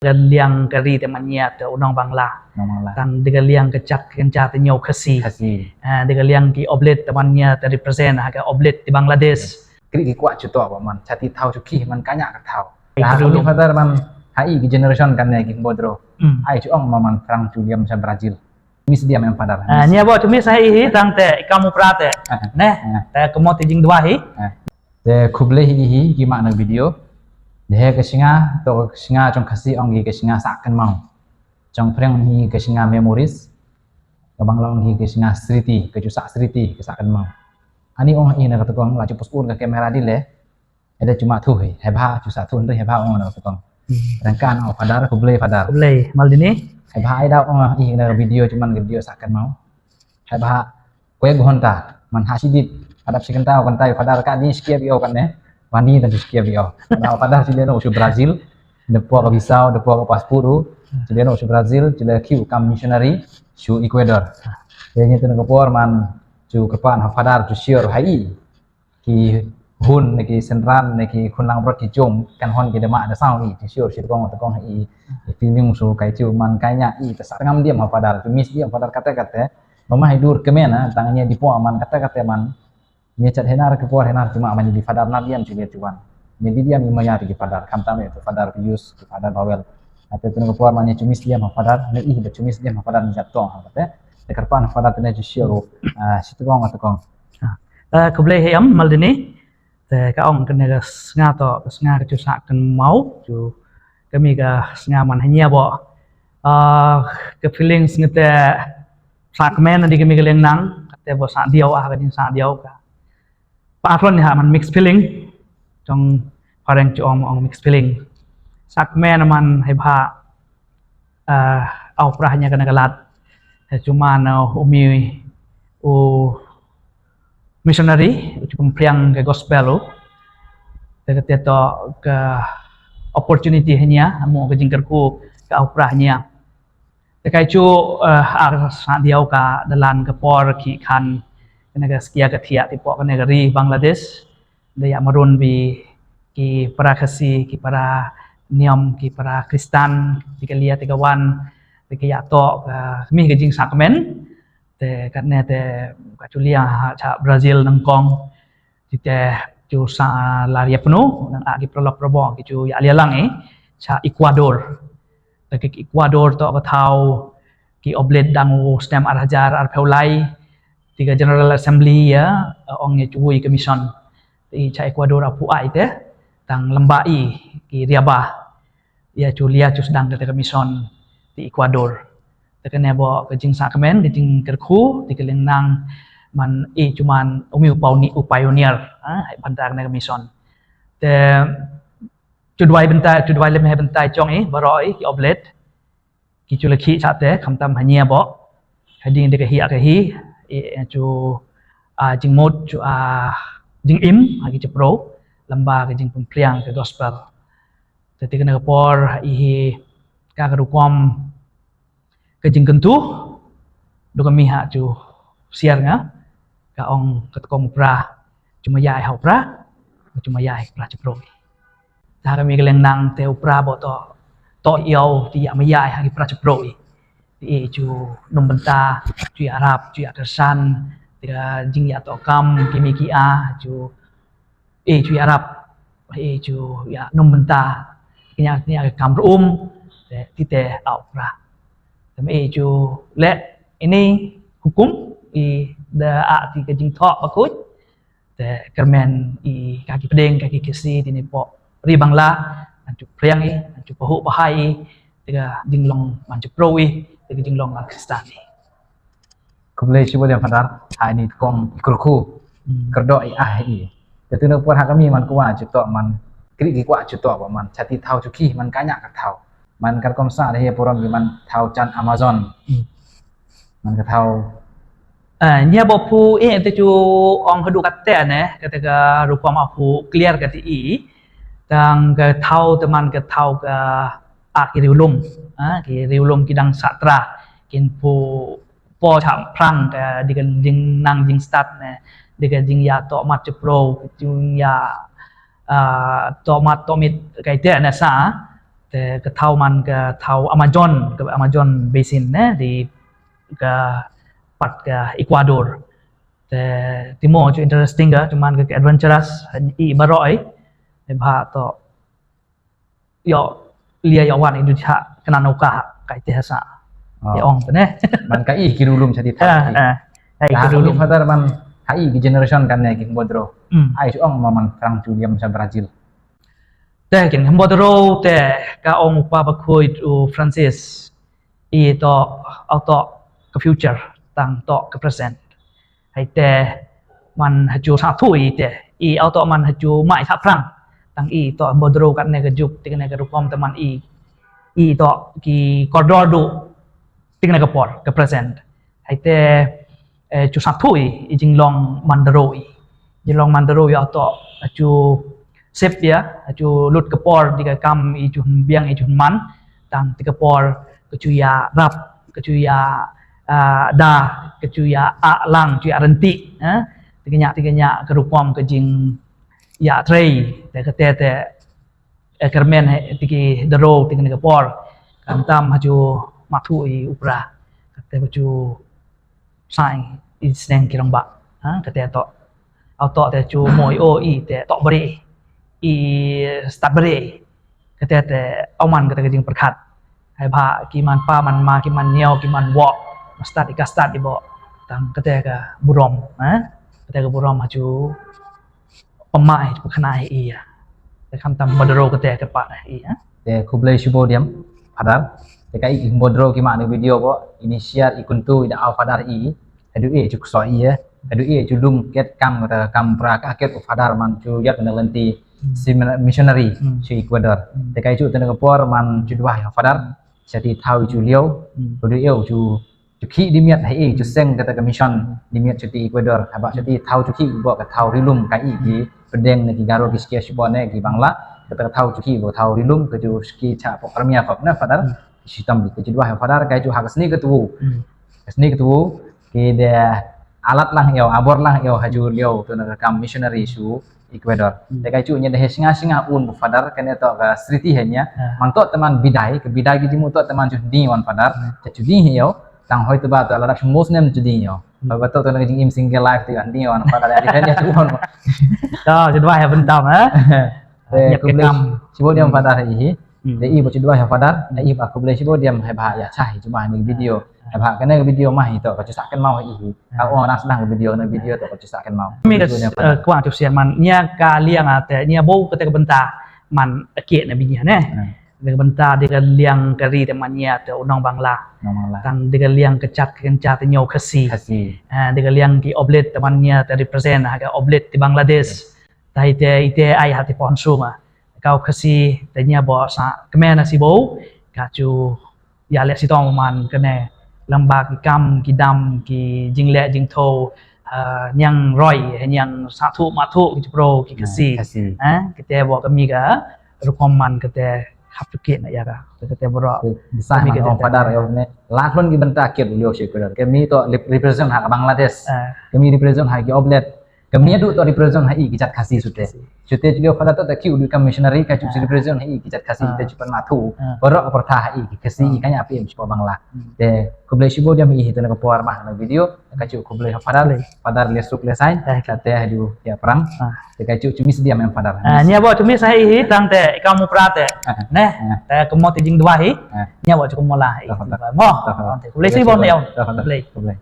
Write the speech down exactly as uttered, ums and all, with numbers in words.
ka liang ka ri te man ïa te u nong Bangla. Nong Bangla. Tang da ka liang ka jait ka kynja te ñiew Khasi. Khasi. Ah, da ka liang ki Oblate te man ïa te represent ha ka Oblate te Bangladesh. Kri ki kwah chuto ba man chati thaw chuki man kanya ka thaw. Ka ri u lum. Father man ha i ki generation kan ne ki bodro. Hmm. Ai chu ong ma man Frank Julian sa Brazil. Miss dia man Father. Ah, nya bo chu miss ha i hi tang te kamu pra te. Ah. Ne. Ah. Te kamo te jing dua hi. Ah. Te khublei hi hi ki mak na video. De he ka shinga to ka shinga chong Khasi ong ki ka shinga sa kan mau. Chong Phreng hi ka shinga memories. Ka Bangla ong hi ka shinga sriti, ka chu sa sriti, ka sa kan mau. Ani ong hi na ka tukong la chu pus un ka kamera di le. Ede chu ma thu hi, he bha chu sa thu hi he bha ong na ka tukong. Hmm. Rengkan ong Father, khublei Father. Khublei, Maldini. He bha ai da ong hi na video chu man ka video sa kan mau. He bha Kawei ghonta, man ha shi dit, hadap shi kynta, kynta ïa Father ka ni shkia ïa kan ne, mani dan shkia ïa. Father shi leno shu Brazil, depo ka visa, depo ka passport u, shi leno shu Brazil, shi le kiu kam missionary, shu Ecuador. Ïa ni tun ka por man, shu kyrpad ha Father, shu share ha i. Ki hun ne ki synran ne ki khun langbrot ki jong, kan hon ki dema da saw i, shu share shi kong, kong ha i. Feeling shu kai shu man kai nya i, ta sa ngam diam ha Father, shu miss diam Father kate kate. Mama hai dur kemen ah, tang nya dipo man kata kata man. Nya chat henar ke por henar cuma man di Father nar diam cuma cuan. Nya di diam ima ya di Father, kam tam itu Father Pius, Father Bawel. Ate tu ke por man nya cumis diam Father, ne ih ba cumis diam Father ni jatong kata. Te kyrpad Father tene ju share, ah, situkong atukong. Ah, khublei he am Maldini. Te ka ong kane ka snga to, ka snga ka chu sa kan mau, chu kami ka snga man hanya bo. Ah, ka feelings ngate sa kmen di kami ka leng nang, kate bo sa diaw ah ka jing sa diaw ka. Pa atlon ni ha man mixed feeling, jong pareng chu ong ong mixed feeling. Sa kmen man hai bha, ah, au prah nya kane ka lad. He cuma na u mi u missionary, u chu pynpriang ka gospel u. Te kate to ka opportunity hanya, mo ka jingkyrkhu ka au prah hanya. Te kai chu, eh, ar sa diaw ka dalan ka por ki khan kane ka skia ka thiah tipo kane ka ri Bangladesh. Da ïa marun bi ki para Khasi, ki para Niam, ki para Kristan, ti ka lia ti ka wan, ti ka ïa to ka mi ka jing sakmen. Te katne te ka chu lia ha cha Brazil nangkong. Ti te chu sa la ria pnu nang a ki prolok probo ki chu ïa lia lang i cha Ecuador. Te ki Ecuador to ka thau ki Oblate dang u snem ar hajar ar phew lai ti ka General Assembly ïa ong ïa chu i ka mission. Te i cha Ecuador a phu ai te tang lamba i ki ria ba ïa chu lia chu sdang te ka mission ti Ecuador. Te kane bo ka jing sakmen ka jing kyrkhu ti ka leng nang man i chu man u mi u pau ni u pioneer ha hai banta kane ka mission. Te chu duwai bynta chu duwai lem he bynta chong i baro i ki Oblate. Ki chu la khih chate khamtam ha nia bo. Hading de ka hi ka hi i chu a jingmut chu a jingim ha ki chapro lamba ka jingpynpriang ka gospel. Te ti kane ka por i hi ka ka rukom ka jingkyntu du ka mi ha chu siar nga ka ong ka tkom u pra chu ma ïa ai ha u pra chu ma ïa ai pra chu pro. Ta ka mi ka leng nang te u pra bo to to ïa u ti ïa ma ïa ai ha ki pra chu pro. Ti i chu num bynta chu ïa rap chu ïa kersan ti ka jing ïa to kam ki mi ki a chu i chu ïa rap i chu ïa num bynta kñia kñia ka kam rum te ti te au pra. Te me i chu le ini hukum i da a ti ka jingthoh ba kuj te kermen i ka ki pdeng ka ki kesi ti ni po ri Bangla an chu priang i an chu pahu pahai i te ka jinglong man chu pro i te ka jinglong man Kristan i. Khublei shibun ïa Father ha ini kong kyrkhu kyrdoh i ah i. Te tu na por ha kami man kwah chuto man kri ki kwah chuto ba man chati thau chuki man kanya ka thau. Man kar kom sa da he porom ki man thau chan Amazon. Man ka thau. Ah, nia bo phu i te chu ong hadu kate ne kate ka rukom a phu clear kate i. Tang ka thau te man ka thau ka a ki riwlum. Ah, ki riwlum ki dang satra kin phu po cham prang ka di ka jing nang jing start ne di ka jing ïa to mat chu pro jing ïa ah, to mat to mit kai te ne sa Te ka thaw man ka thaw Amazon, ka Amazon basin ne, di ka pat ka Ecuador. Te Timor chu interesting ka, chu man ka, ka adventurous, i baroh i. Te bha to yo lia yo wan i du cha kena nauka kai te hasa. Oh. Ya ong te ne. Man ka i ki rulum cha di thaw. Ah, ah. Ai ki rulum. Father man ha i ki generation kan ne ki bodro. Hmm. Ai chu ong ma man krang chu liam cha Brazil. Te kin bodro te ka ong pa ba khuid u Francis. I to auto ka future tang to ka present. Hai te man ha chu sa thu i te i auto man ha chu mai sa prang tang i to bodro kat ne ka juk tik ne ka rukom te man i i to ki kordor du tik ne ka por ka present. Hai te eh, chu sa thu i i jinglong mandaro i jinglong mandaro i auto ha chu sep ya ha chu lut ka por di ka kam i chu biang i chu man tang ti ka por ka chu ya rap ka chu ya ah, da ka chu ya a lang chu ya renti eh ti ka nya ti ka nya ka rukom ka jing ya trei te ka te te eh, kermen he ti ki daro ti ka ne ka por kan tam ha chu mathu i upra ka te ka chu sai i sneng ki rong ba ha ka te to auto te chu moi o i te to bri i start bri ka te te auman ka te ka jing perkhat hai ba ki man pa man ma ki man nyau ki man wo start i ka start i bo tang ka te ka burom ha ka te ka burom ha chu pamai pa khana i ya te kham tam bodro ka te ka pa i ya te khublei shibun diam Father te ka i bodro ki ma ni video bo initial i kuntu i da au Father i Adu e chu kso i e. Adu e chu lum ket kam ta kam pra ka ket u Father man chu yat na lenti missionary chu Ecuador. Te kai chu tena ka por man chu dua ya Father. Chati thau chu liu. Adu e chu chu khi di miat hai e chu seng kata ka mission di miat chati Ecuador. Haba chati thau chu khi bo ka thau rilum ka i ki pedeng ne ki Garo ki skia shibo ne ki Bangla. Kata ka thau chu khi bo thau rilum ka chu ski cha po premier kop na Father. Shitam di ka chu dua ya Father kai chu ha ka sni ka tu. Ka sni ka tu ki de alat lang eo abor lang eo haju leo tu na kam missionary shu Ecuador. Te kai chu nya de he singa singa un bu Father kane to ka sriti he nya man to teman bidai ke bidai ki jimu to teman chu di wan Father te chu di he eo tang hoi to ba to la chu mos nem chu di eo ba to to na jing im single life ti an di wan Father ya di he nya chu wan to chu dua he bentam ha. Te khublei shibun diam Father hi. Te i ba chu dua ya Father i ba khublei shibun diam he ba ya cha hi chu ba ni video. Haba kane ka video ma hi to ka chu sa kan mau hi. Ka ong na sdang video na video to ka chu sa kan mau. Mi ka kwang chu sian man nya ka liang a te nya bo ka te ka benta man a ke na bi nya ne. De ka benta de ka liang ka ri te man nya te u nong Bangla. Tang de ka liang ka chat ka chat te nyau Khasi. De ka liang ki oblet te man nya te represent ha ka oblet ti Bangladesh. Tai te ite ai ha ti pon suma. Kau Khasi te nya bo sa kmen na si bo ka chu ya le si tong man kane lamba ki kam ki dam ki jingle jingtho nyang roi nyang sa thu ma thu ki pro ki Khasi. Kite bo kami ka rukom man kate hap tu kit na ya ka kate bro. Bisa mi ka Father yo ne la klon ki benta kit lio shi kudar kami to represent ha Bangladesh. Kami represent ha ki oblet. Kami adu to represent ha i ki jat Khasi sute. Sute juga Father to ta ki udu kam missionary ka chu represent ha i ki jat Khasi te chu pan mathu. Baroh ka pertha ha i ki Khasi i kanya pim chu Bangla. Te khublei shibun diam i hi to na ka por mah na video ka chu khublei Father le Father le suk le sai ka te hadu ya pram. Te ka chu chu mis diam em Father. Nya bo chu mis ha i hi tang te ka mu pra te. Ne te ka mo te jing dua hi. Nya bo chu ka mo la hi. Mo. Te khublei shibun diam. Khublei.